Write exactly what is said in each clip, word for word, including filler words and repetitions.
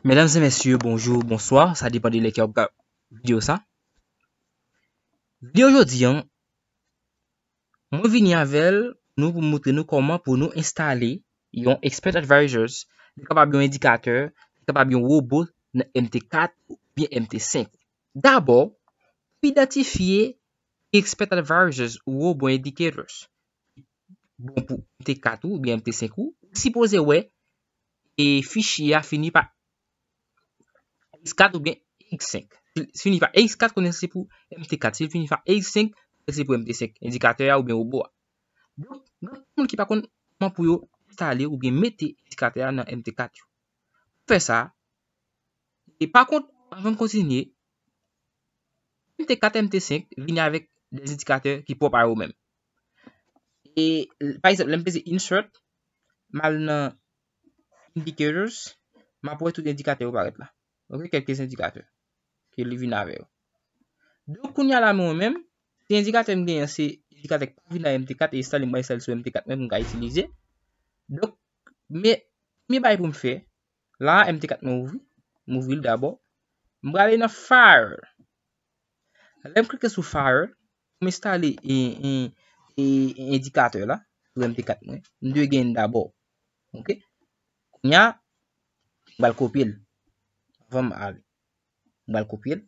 Medam e mesye, bonjou, bonswa, sa depann de lè ke w ap gade videyo sa. Videyo jodi a, mwen vini avè l nou pou montre nou kòman pou nou enstale yon Expert Advisors, li kapab yon endikatè, li kapab yon wobo nan M T kat oubyen M T senk. Dabò, pou idantifye Expert Advisors ou wobo indicators bon pou M T kat ou oubyen M T senk ou, ou sipoze wè e fichye a fini pa X kat oubyen X senk. Si l fini pa X kat, konnen se pou M T kat. Si l fini pa X senk, konnen se pou M T senk, endikatè a oubyen wobo a. Donk, gen moun ki pa konn kòman pou yo enstale oubyen mete endikatè a nan M T kat yo. Pou fè sa, e pa kont, anvan m kontinye, M T kat, M T senk vini avèk de endikatè ki pwòp a yo menm. E, pa egzanp, lè m peze insert, m al nan indicators, m ap wè tout endikatè yo parèt la. Ok, kèlke endikatè ke li vin avè yo. Donk, kounye a la, mwen menm, si endikatè m genyen, se endikatè ki pa vin nan M T kat, e enstale, m enstale sou M T kat mwen pou m ka itilize. Donk, men, premye bagay pou m fè, la, M T kat mwen ouvri, m ouvri l dabò. M prale nan File. Lè m klike sou File, pou m enstale e, e, e, endikatè la sou M T kat mwen, m dwe gen dabò. Ok? Kounye a, m pral kopye l. Anvan m ale. M pral kopye l.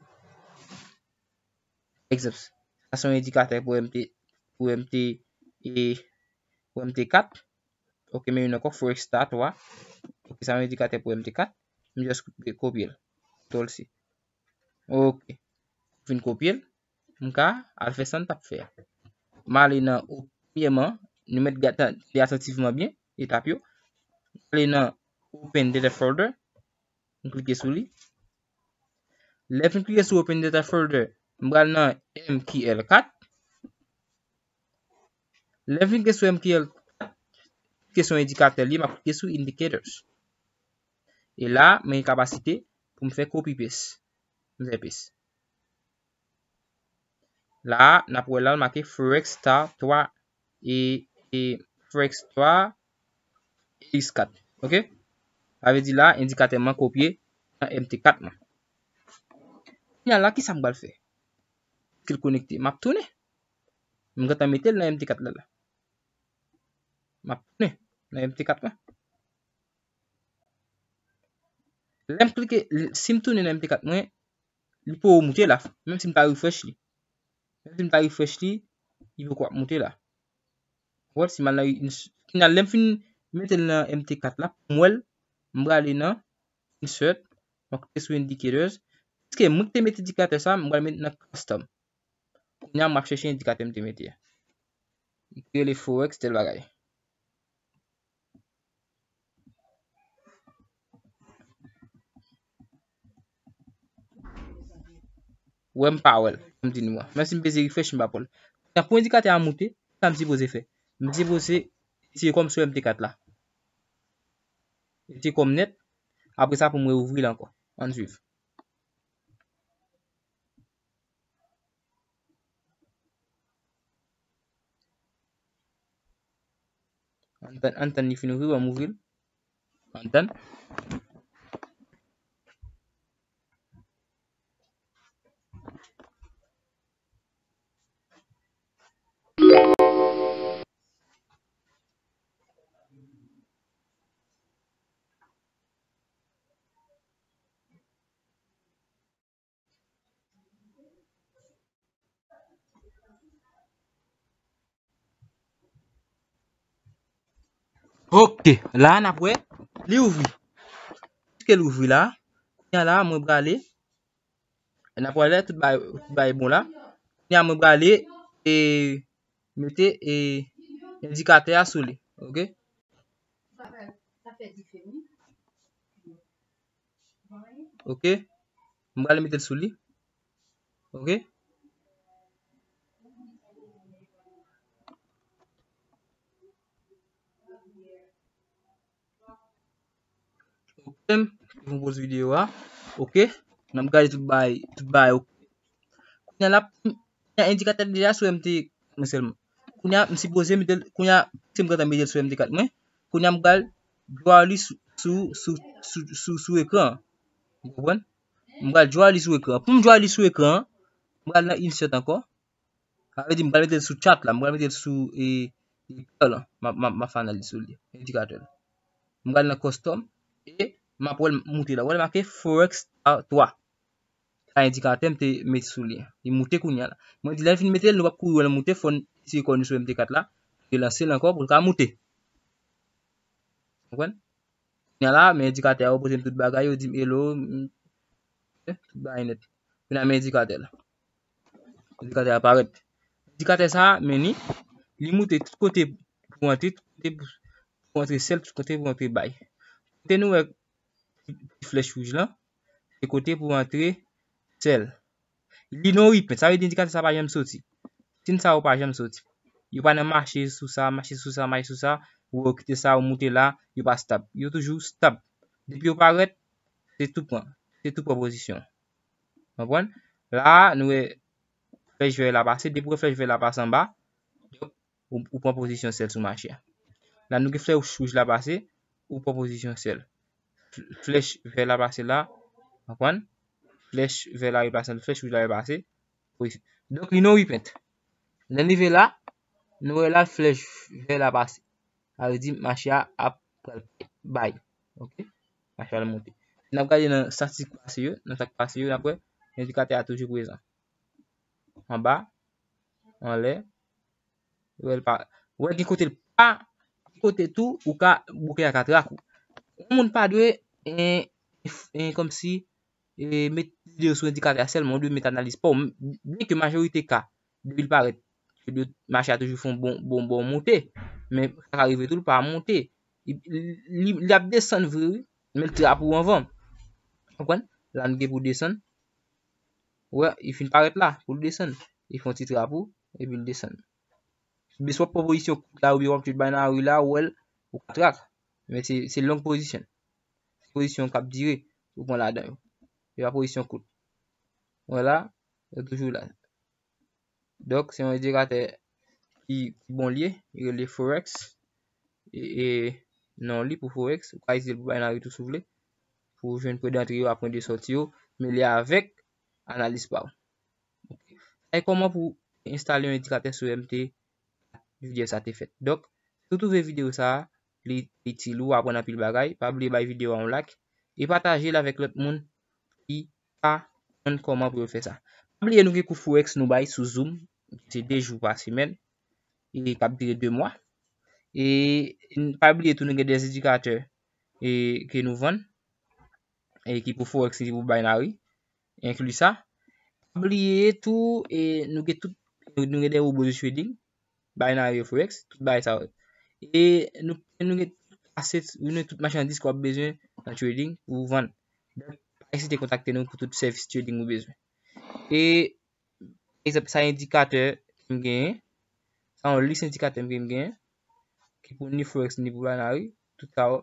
Pa egzanp, sa se yon endikatè pou M T, pou M T, e, pou M T kat. Ok, men youn ankò, Forex Star twa. Ok, sa yon endikatè pou M T kat. M just kopye l. Control C. Ok. Fin kopye l. M ka al fè sa n t ap fè a. M ale nan, premyèman, nou mèt gade, tande atantivman byen etap yo. M ale nan Open Data Folder. M klike sou li. Lè m fin klike sou Open Data Folder, m pral nan M Q L kat. Lè m fin klike sou M Q L kat, klike sou endikatè li, m ap klike sou Indicators. E la, mwen gen kapasite pou m fè copy paste. M fè paste. La, n ap wè la, l make Forex Star twa e, e Forex twa e X kat. Ok? Sa vle di la, endikatè mwen kopye nan M T kat mwen. Kounye a la, kisa m pral fè? Ke l konekte. M ap tounen. M gentan mete l nan M T kat la, la. M ap tounen nan M T kat mwen. Lè m klike, si m tounen nan M T kat mwen, li poko moute la. Menm si m ta refresh li. Menm si m ta refresh li, li poko ap moute la. Ou wè, si m al nan ins-, final, lè m fin mete l nan M T kat la, pou m wè l, m prale nan Insert, m ap klike sou Indicators. Piske mwen ki te mete endikatè sa, m pral met nan Custom. Kounye a, m ap chèche endikatè m te mete a. Ki rele Forex, tèl bagay. Wè m pa wè l, m di nou an. Menm si m peze refresh, m pa wè l. Pou endikatè a moute, sa m sipoze fè? M sipoze retire kò m sou M T kat la. Retire kò m nèt. Apre sa, pou m reouvri l ankò. Ann swiv. Ann tann, ann tann li fin ouvri, ban m ouvri l. Ann tann. Ok, la n ap wè, li ouvri. Piske l ouvri la, kounye a la, mwen prale. N ap wè lè tout bagay, tout bagay bon la. Kounye a mwen prale, e, mete, e, endikatè a sou li. Ok? Ok. M prale mete l sou li. Ok. Ok. M pou poze videyo a. Ok. N ap gade tout bagay, tout bagay. Ok. Kounye a la, kounye a endikatè deja sou M T mwen sèlman. Kounye a, m sipoze mete l, kounye a, se m gentan mete l sou M T kat mwen. Kounye a, m pral draw li sou, sou, sou, sou, sou, sou ekran an. Ou konprann? M pral draw li sou ekran. Pou m draw li sou ekran, m pral nan insert ankò. Sa vle di m pral mete l sou chart la, m pral mete l sou e, e player lan. M ap, m ap, m ap fè analiz sou li, endikatè la. M pral nan custom e m ap wè l moute la. Wè l make Forex twa. Sa endikatè m te met sou li an. Li moute kounye a la. Mwen di lè l fin mete l, nou p ap kouri wè l moute, fò n eseye kò nou sou M T kat la. Relanse l ankò pou l ka moute. Konprann? Kounye a la, men endikatè a yo poze m tout bagay, yo di m hello, m, eh, tout bagay nèt. Kounye a men endikatè la. Endikatè a parèt. Endikatè sa a, men ni, li moute tout kote pou antre, tout kote pou, pou antre sell, tout kote pou antre buy. Kote nou wè ti flèch wouj lan, se kote pou antre sell. Li non repeat, sa vle di endikatè sa pa janm soti. Siy sa yo pa janm soti. Yo pa nan mache sou sa, mache sou sa, mache sou sa, ou wè yo kite sa, ou moute la, yo pa stab. Yo toujou stab. Depi yo parèt, se tou pran. Se tou pran pozisyon. Konprann? La, nou wè flèch vè la pase, depi w wè flèch vè la pase anba, ou, ou pran pozisyon sell sou mache a. La, nou gen flèch wouj la pase, ou pran pozisyon sell. F-, flèch vè la pase la, konprann? Flèch vè la repase, flèch wouj la repase. Wi. Donk, li non repeat. Lè n rive la, nou wè la flèch vè la pase. Sa vle di mache a ap pral bay. Ok? Mache a ap monte. Si n ap gade nan statistik pase yo, nan sa k pase yo, n ap wè endikatè a toujou prezan. Anba, anlè, wè l pa, wè gen kote l pa, gen kote tou, ou ka, bouke a ka trak ou. Yon moun pa dwe, en, en, kòmsi, e, met lide yo sou endikatè a sèlman, ou dwe met analiz pa w. Byen ke majorite ka, depi l parèt, mache a toujou fè yon bon, bon, bon monte, men sa ka rive tou, l pa monte. Li, li, li ap desann vre, wi, men l trap ou anvan. Konprann? La, n gen pou desann. Wè, li fin parèt la, pou l desann. Li fè yon ti trap ou, epi l desann. Byen si w ap pran pozisyon kout la, oubyen w ap trade binary la, ou wè l, ou ka trak. Men se, se long pozisyon. Se pozisyon k ap dire, ou pran ladan yo. Se pa pozisyon kout. Wè la, yo toujou la. Donk, se yon endikatè ki, ki bon li ye, li rele Forex. E, e non li pou Forex, ou ka itilize l pou binary tou si w vle. Pou w jwenn pwen dantre yo, a pwen de sòti yo, men li avèk analiz pa w. Ok. Sa e kòman pou enstale yon endikatè sou M T videyo sa te fèt. Donk, si w twouve videyo sa a, li itil ou, aprann anpil bagay, pa bliye bay videyo a yon like e pataje l avèk lòt moun ki pa konn kòman pou yo fè sa. Pa bliye nou gen kou Forex nou bay sou Zoom, se de jou pa semèn, e k ap dire de mwa. E n-, pa bliye tou nou gen de endikatè e ke nou vann, e ki pou Forex, ki pou binary, enkli sa. Pa bliye tou, e nou gen tout, nou gen de robo de trading, binary e Forex, tout bagay sa yo. E nou, nou gen tout asset, nou gen tout machandiz ke w ap bezwen nan trading pou w vann. Donk, pa ezite kontakte nou pou tout sèvis trading ou bezwen. E, pa egzanp, sa endikatè ke m genyen, sa yon lis endikatè ke m genyen, ki pou ni Forex, ni pou binary, tout sa yo.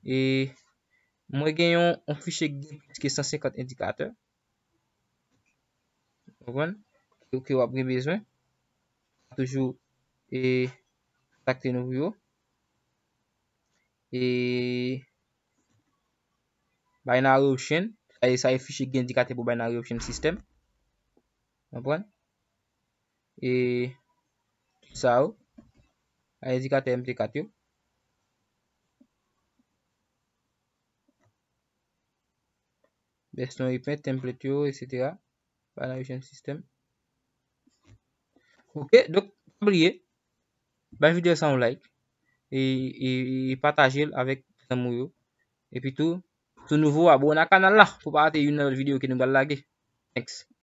E mwen gen yon, yon fichye ki gen plis ke san senkant endikatè. Konprann? Ke, ke w ap gen bezwen. Toujou, e, kontakte nou pou yo. E, binary option, sa e, sa e fichye ki gen endikatè pou binary option system. Konprann? E tout sa yo, a endikatè M T kat yo. Best non repeat, template yo, et cetera. Binary option system. Ok, donk, pa bliye, bay videyo sa yon like, e, e, e pataje l avèk zanmi w yo. Epi tou, si w nouvo, abòne a kanal la, pou w pa rate youn nan lòt videyo ke nou pral lage. Thanks.